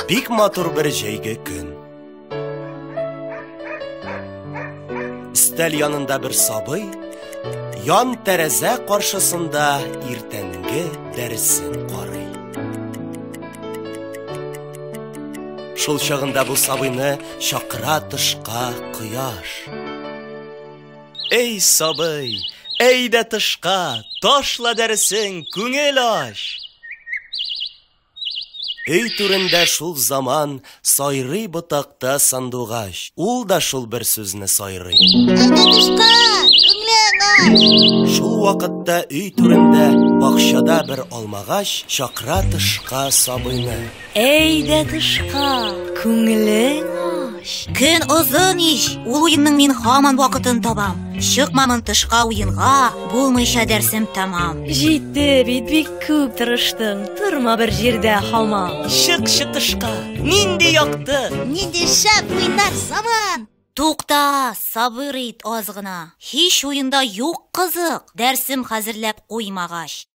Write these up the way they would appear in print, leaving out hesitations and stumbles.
Бик матур бер җәйге көн. Өстәл янында бер сабый, ян тәрәзә каршысында иртәнге дәресен карый. Шул чагында бу сабыйны чакыра тышка кояш. Эй, сабый, әйдә тышка, ташла дәресең, күңел ач! Өй түрендә шул заман сайрый ботакта сандугач. Ул да шул бер сүзне сайрый. Әйдә тышка, күңелең ач! Шул вакытта өй түрендә бакчада бер алмагач чакыра тышка сабыйны. Әйдә тышка, күңелең ач. Көн озын ич, ул уенның мин һаман вакытын табам. Чыкмамын тышка уенга, булмыйча дәрсем тәмам. Җитте бит, бик күп тырыштың, торма бер җирдә һаман. Чыкчы тышка, нинди якты! Нинди шәп уйнар заман! Тукта, сабыр ит аз гына. Һич уенда юк кызык, дәрсем хәзерләп куймагач.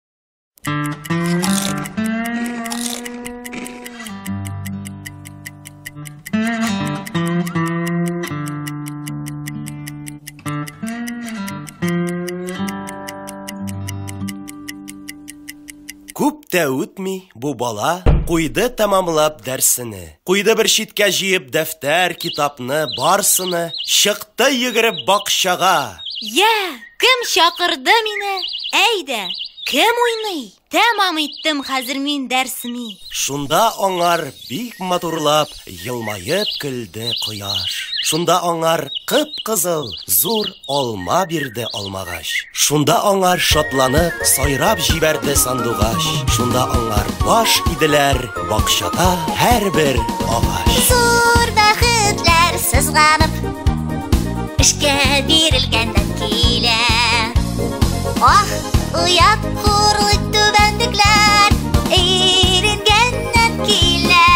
Күп тә үтми, бу бала куйды тәмамлап дәрсене. Куйды бер читкә җыеп дәфтәр, китапны, барсыны, чыкты йөгереп бакчага. Я, кем чакырды мине? Әйдә, кем уйный? Тәмам иттем хәзер мин дәрсеми. Шунда аңар бик матурлап елмаеп көлде кояш. Шунда аңар кып-кызыл зур алма бирде алмагач. Шунда аңар шатланып сайрап җибәрде сандугач. Шунда аңар баш иделәр бакчада һәрбер агач. Зур бәхетләр сызганып, эшкә бирелгәннән килә. Ах, оят, хурлык, түбәнлекләр иренгәннән килә.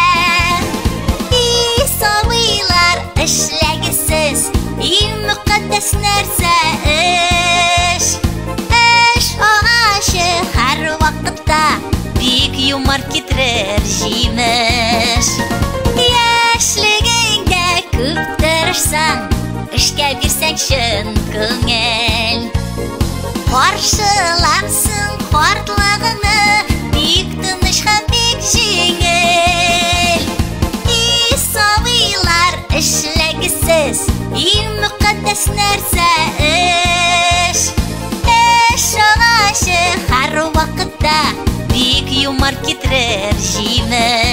И сабыйлар, эшләгез, иң мөкатдәс нәрсә эш. Эш агачы һәр вакытта бик юмарт китерер җимеш. Яшьлегеңдә күп тырышсаң, эшкә бирсәң чын күңел. Каршыларсың картлыгыңны бик тыныч һәм бик җиңел. И сабыйлар, эшләгез сез, иң мөкатдәс нәрсә эш. Эш агачы һәр вакытта бик юмарт китерер җимеш.